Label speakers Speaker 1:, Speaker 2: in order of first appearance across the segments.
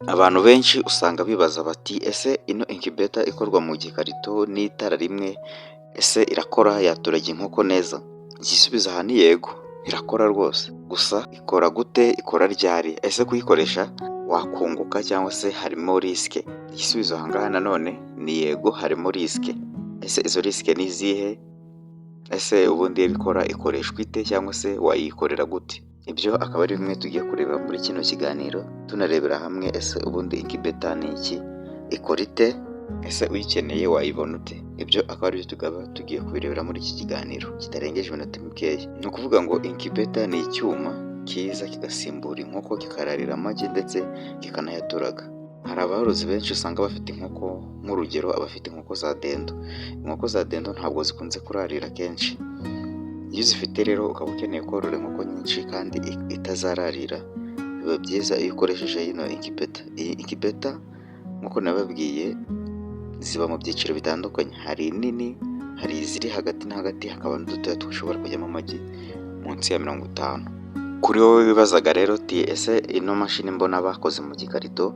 Speaker 1: Abantu benshi usanga bibaza bati: "Ese ino incubator ikorwa mu gikarito n'itara rimwe, ese irakora, yaturaga inkoko neza?" Igisubizo aha ni yego, irakora rwose. Gusa ikora gute? Ikora ryari? Ese kuyikoresha wakunguka cyangwa se harimo risk? Igisubizo aha ngaha nanone ni yego, harimo risk. Ese izo risk ni izihe? Ese ubundi iyo ikora ikoreshwa ite, cyangwa se wayikorera gute? Ibyo akaba ari bimwe tugiye kureba muri kino kiganiro, tunarebera hamwe: ese ubundi incubator ni iki, ikora ite, ese uyikeneye wayibona ute? Ibyo akaba aribyo tukaba tugiye kubirebera muri iki kiganiro kitarengeje iminota mikeya. Ni ukuvuga ngo incubator ni icyuma kiza kigasimbura inkoko, kikararira amagi ndetse kikanayaturaga. Hari aborozi benshi usanga bafite inkoko, nk'urugero abafite inkoko za dendo. Inkoko za dendo ntabwo zikunze kurarira kenshi. Iyo uzifite rero, ukaba ukeneye korora inkoko nyinshi kandi itazararira, biba byiza iyo ukoresheje ino incubator. Iyi incubator, nk'uko nababwiye, ziba mu byiciro bitandukanye: hari inini, hari iziri hagati na hagati, hakaba n'udutoya dushobora kujyamo amagi munsi ya 50. Kuri wowe wibazaga rero uti: "Ese ino mashini mbona bakoze mu gikarito,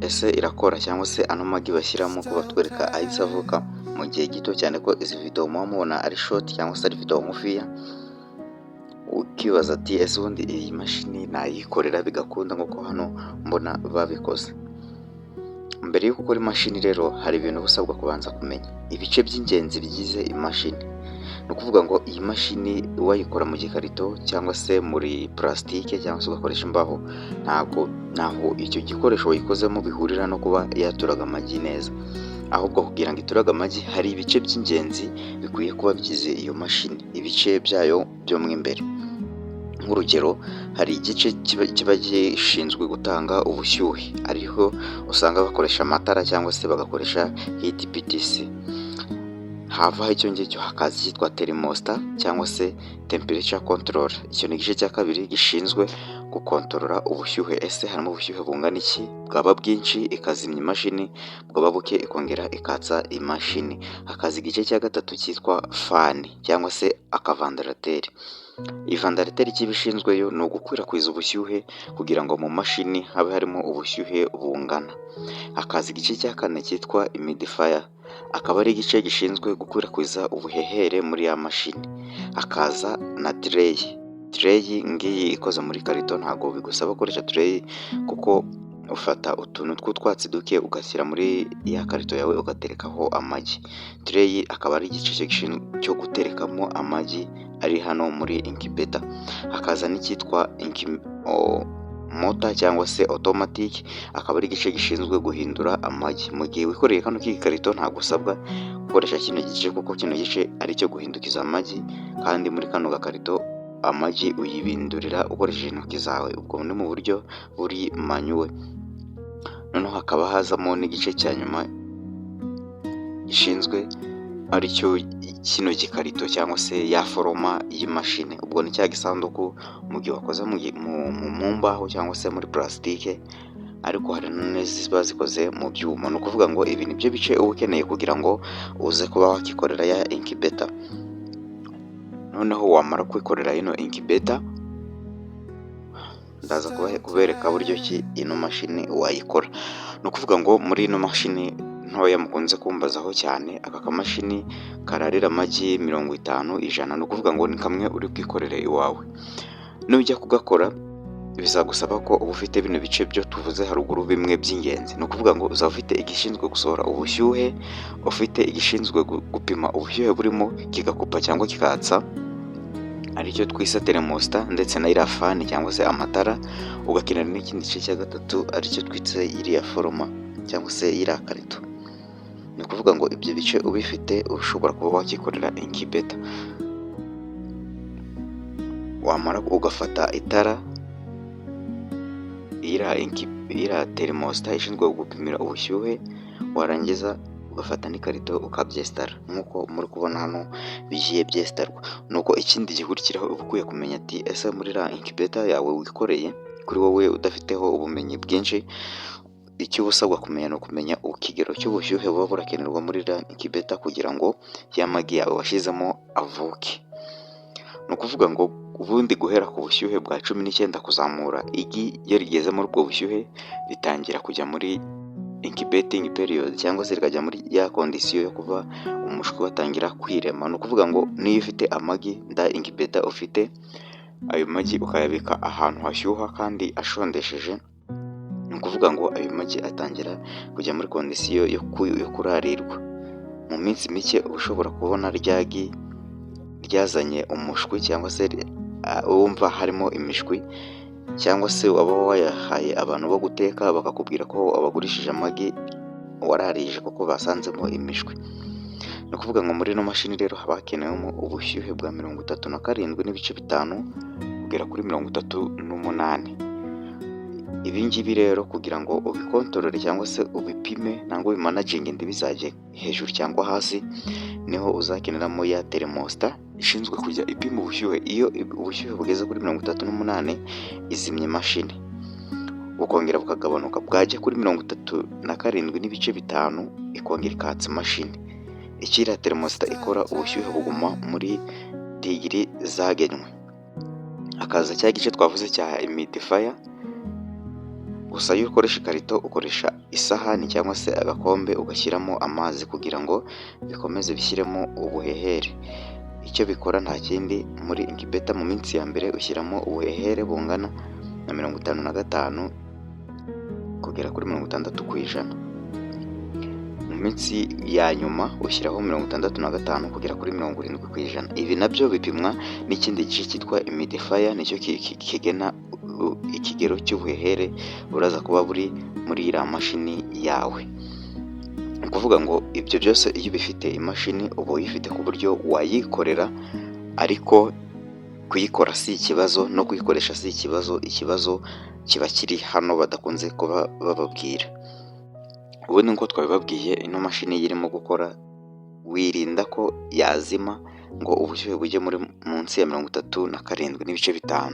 Speaker 1: ese irakora?" Cyangwa se ano magi bashyiramo ko batwereka ahise avuka mu gihe gito cyane, ko izi video muba mubona ari short cyangwa se ari video ngufiya, ukibaza ati: "Ese ubundi iyi mashini nayikorera bigakunda nk'uko hano mbona babikoze?" Mbere yo gukora imashini rero, hari ibintu uba usabwa kubanza kumenya, ibice by'ingenzi bigize imashini. Ni ukuvuga ngo iyi mashini wayikora mu gikarito cyangwa se muri purasitike cyangwa se ugakoresha imbaho, ntabwo ntaho icyo gikoresho wayikozemo bihurira no kuba yaturaga amagi neza. Ahubwo kugira ngo iturage amagi, hari ibice by'ingenzi bikwiye kuba bigize iyo mashini, ibice byayo byo mo imbere. Nk'urugero, hari igice kiba gishinzwe gutanga ubushyuhe, ariho usanga bakoresha amatara cyangwa se bagakoresha heat PTC. Havaho icyo ngicyo, hakaza icyitwa thermostat cyangwa se temperature control. Icyo ni igice cya kabiri gishinzwe gukontorora ubushyuhe: ese harimo ubushyuhe bungana iki? Bwaba bwinshi ikazimya imashini, bwaba buke ikongera ikatsa imashini. Hakaza igice cya gatatu cyitwa fan cyangwa se akaventilateur. Iyi ventilateur icyo iba ishinzwe yo ni ugukwirakwiza ubushyuhe kugira ngo mu mashini habe harimo ubushyuhe bungana. Hakaza igice cya kane cyitwa humidifier, akaba ari igice gishinzwe gukwirakwiza ubuhehere muri ya mashini. Hakaza na tray. Tray ngiyi ikoze muri karito, ntabwo bigusaba gukoresha tray, kuko ufata utuntu tw'utwatsi duke ugashyira muri ya karito yawe, ugaterekaho amagi. Tray akaba ari igice cyo guterekamo amagi ari hano muri incubator. Hakaza n'icyitwa motor cyangwa se automatic, akaba ari igice gishinzwe guhindura amagi. Mu gihe wikoreye kano k'ikarito, ntabwo usabwa gukoresha kino gice, kuko kino gice ari icyo guhindukiza amagi, kandi muri kano gakarito amagi uyibindurira ukoresheje intoki zawe. Ubwo ni mu buryo buri manual. Noneho hakaba hazamo n'igice cya nyuma gishinzwe, aricyo kino gikarito cyangwa se ya foroma y'imashini. Ubwo ni cya gisanduku mu gihe wakoze mu mbaho cyangwa se muri purasitike, ariko hari n'iziba zikoze mu byuma. Ni ukuvuga ngo ibi ni byo bice uba ukeneye kugira ngo uze kuba wakikorera ya incubator. Noneho wamara kwikorera ino incubator, ndaza kubereka buryo ki ino mashini wayikora. Ni ukuvuga ngo muri ino mashini ntoya mukunze kumbazaho cyane, aka kamashini kararira amagi 50, 100, ni ukuvuga ngo ni kamwe uri bwikorere iwawe. Nujya kugakora, bizagusaba ko uba ufite bino bice byo tuvuze haruguru, bimwe by'ingenzi. Ni ukuvuga ngo uzaba ufite igishinzwe gusohora ubushyuhe, ufite igishinzwe gupima ubushyuhe burimo kigakupa cyangwa kikatsa, aricyo twise thermostat, ndetse na iriya fan cyangwa se amatara, ugakenera n'ikindi gice cya gatatu, aricyo twise iriya foroma cyangwa se iriya karito. Ni ukuvuga ngo ibyo bice ubifite, ushobora kuba wakikorera incubator. Wamara ugafata itara, iriya thermostat ishinzwe gupimira ubushyuhe, warangiza ugafata n'ikarito ukabyesitara nk'uko muri kubona hano bigiye byesitarwa. Nuko ikindi gikurikiraho, uba ukwiye kumenya ati: ese muri iriya incubator yawe wikoreye, kuri wowe udafiteho ubumenyi bwinshi, icyo uba usabwa kumenya ni ukumenya ikigero cy'ubushyuhe buba burakenerwa muri iriya incubator kugira ngo ya magi yawe washyizemo avuke. Ni ukuvuga ngo ubundi guhera ku bushyuhe bwa 19 kuzamura, igi iyo rigeze muri ubwo bushyuhe ritangira kujya muri incubating period, cyangwa se rikajya muri ya condition yo kuba umushwi watangira kwirema. Ni ukuvuga ngo niyo ufite amagi nda incubator ufite, ayo magi ukayabika ahantu hashyuha kandi ashondesheje, ni ukuvuga ngo ayo magi atangira kujya muri condition yo kurarirwa. Mu minsi mike uba ushobora kubona rya gi ryazanye umushwi, cyangwa se wumva harimo imishwi, cyangwa se waba wayahaye abantu bo guteka bakakubwira ko wabagurishije amagi wararije kuko basanzemo imishwi. Ni ukuvuga ngo muri ino mashini rero haba hakenewemo ubushyuhe bwa 37.5 kugera kuri 38. Ibi ngibi rero kugira ngo ubikontorore cyangwa se ubipime nangwa ubimanaginge ntibizajye hejuru cyangwa hasi, niho uzakeneramo ya thermostat ishinzwe kujya ipima ubushyuhe. Iyo ubushyuhe bugeze kuri 38, izimya imashini, bukongera bukagabanuka, bwajya kuri 37.5, ikongera ikatsa imashini. Icyo iriya thermostat ikora, ubushyuhe buguma muri degree zagenwe. Hakaza cya gice twavuze cya humidifier. Gusa iyo ukoresha ikarito, ukoresha isahani cyangwa se agakombe ugashyiramo amazi kugira ngo bikomeze bishyiremo ubuhehere. Icyo bikora nta kindi, muri incubator mu minsi ya mbere ushyiramo ubuhehere bungana na 55 kugera kuri 60%. Mu minsi ya nyuma ushyiraho 65 kugera kuri 70%. Ibi nabyo bipimwa n'ikindi gice cyitwa humidifier, nicyo kigena ikigero cy'ubuhehere buraza kuba buri muri iriya mashini yawe. Ni ukuvuga ngo ibyo byose iyo ubifite, imashini uba uyifite ku buryo wayikorera, ariko kuyikora si ikibazo no kuyikoresha si ikibazo, ikibazo kiba kiri hano badakunze kuba bababwira. Ubundi nk'uko twabibabwiye, ino mashini iyo irimo gukora wirinda ko yazima ngo ubushyuhe bujye muri munsi ya 37.5.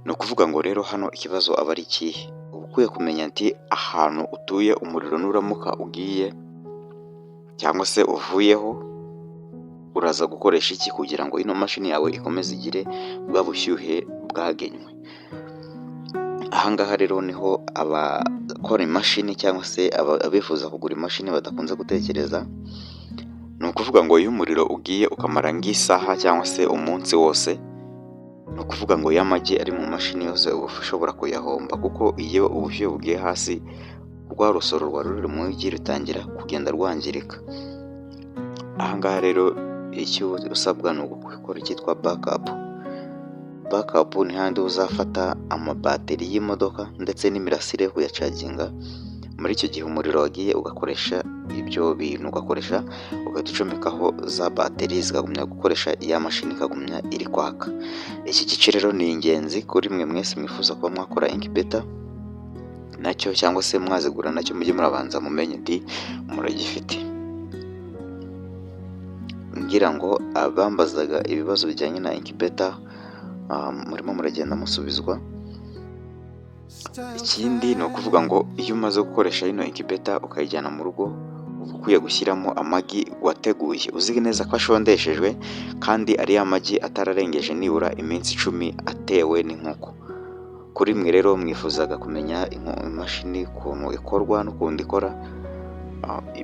Speaker 1: Ni ukuvuga ngo rero hano ikibazo aba ari ikihe? Uba ukwiye kumenya ati ahantu utuye umuriro nuramuka ugiye cyangwa se uvuyeho, uraza gukoresha iki kugira ngo ino mashini yawe ikomeze igire bwa bushyuhe bwagenwe? Aha ngaha rero niho abakora imashini cyangwa se abifuza kugura imashini badakunze gutekereza. Ni ukuvuga ngo iyo umuriro ugiye ukamara nk'isaha cyangwa se umunsi wose, ni ukuvuga ngo ya magi ari mu mashini yose uba ushobora kuyahomba, kuko iyo ubushyuhe bugiye hasi, rwa rusoro rwari ruri mu igi rutangira kugenda rwangirika. Aha ngaha rero icyo usabwa ni ugukora icyitwa backup. Backup ni hahandi uzafata amabateri y'imodoka ndetse n'imirasire yo kuyacaginga, muri icyo gihe umuriro wagiye ugakoresha ibyo bintu, ugakoresha ugahita ucomekaho za bateri zikagumya gukoresha ya mashini ikagumya iri kwaka. Iki gice rero ni ingenzi kuri mwe mwese mwifuza kuba mwakora incubator nacyo cyangwa se mwazigura nacyo, mujye murabanza mumenye nti muragifite. Ngira ngo abambazaga ibibazo bijyanye na incubator murimo muragenda musubizwa. Ikindi ni ukuvuga ngo iyo umaze gukoresha ino incubator ukayijyana mu rugo, uba ukwiye gushyiramo amagi wateguye uzi neza ko ashondeshejwe kandi ari ya magi atararengeje nibura iminsi 10 atewe n'inkoko. Kuri mwe rero mwifuzaga kumenya imashini ukuntu ikorwa n'ukuntu ikora,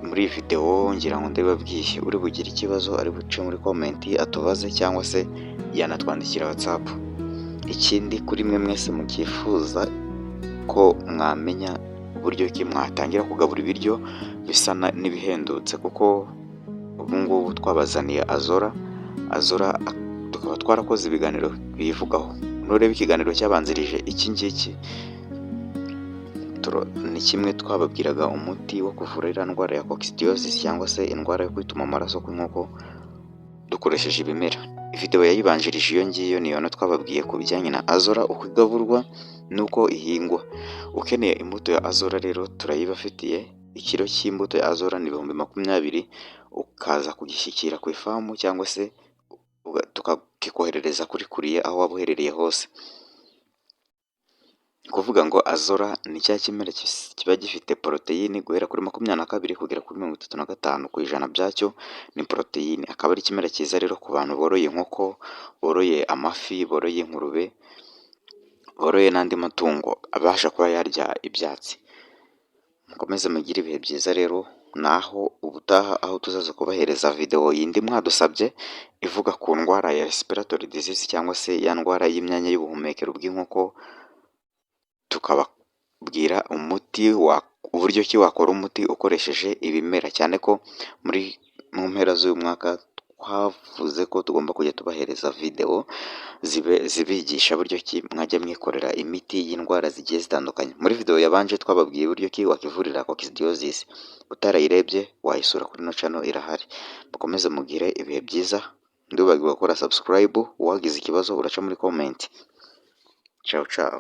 Speaker 1: muri iyi videwo ngira ngo ndabibabwiye. Uri bugire ikibazo ari buce muri comment atubaze cyangwa se yanatwandikira WhatsApp. Ikindi, kuri mwe mwese mubyifuza ko mwamenya uburyo ki mwatangira kugabura ibiryo bisa n'ibihendutse, kuko ubu ngubu twabazaniye Azolla. Azolla tukaba twarakoze ibiganiro biyivugaho. Nureba ikiganiro cyabanzirije iki ngiki, ni kimwe twababwiraga umuti wo kuvura iriya ndwara ya coccidiosis cyangwa se indwara yo kwituma amaraso kw'inkoko dukoresheje ibimera. Videwo yayibanjirije iyo ngiyo niyo twababwiye ku bijyanye na Azolla, uko igaburwa n'uko ihingwa. Ukeneye imbuto ya Azolla rero turayibafitiye. Ikiro cy'imbuto ya Azolla ni 20,000, ukaza kugishyikira ku ifamu cyangwa se tukakikoherereza kuri courier aho waba uherereye hose. Ni ukuvuga ngo azolla ni cya kimera kiba gifite poroteyine guhera kuri 22 kugera kuri 35% byacyo ni poroteyine. Akaba ari ikimera cyiza rero ku bantu boroye inkoko, boroye amafi, boroye ingurube, boroye n'andi matungo abasha kuba yarya ibyatsi. Mukomeze mugire ibihe byiza rero, naho ubutaha aho tuzaza kubahereza videwo yindi mwadusabye ivuga ku ndwara ya respiratory disease cyangwa se ya ndwara y'imyanya y'ubuhumekero bw'inkoko, tukababwira umuti, uburyo ki wakora umuti ukoresheje ibimera, cyane ko muri mu mpera z'uyu mwaka twavuze ko tugomba kujya tubahereza videwo zibigisha buryo ki mwajya mwikorera imiti y'indwara zigiye zitandukanye. Muri videwo yabanje twababwiye uburyo ki wakivurira coccidiosis, utarayirebye wayisura kuri ino channel irahari. Mukomeze mugire ibihe byiza, ntiwibagirwe gukora subscribe, uwagize ikibazo uraca muri comment. Ciao ciao.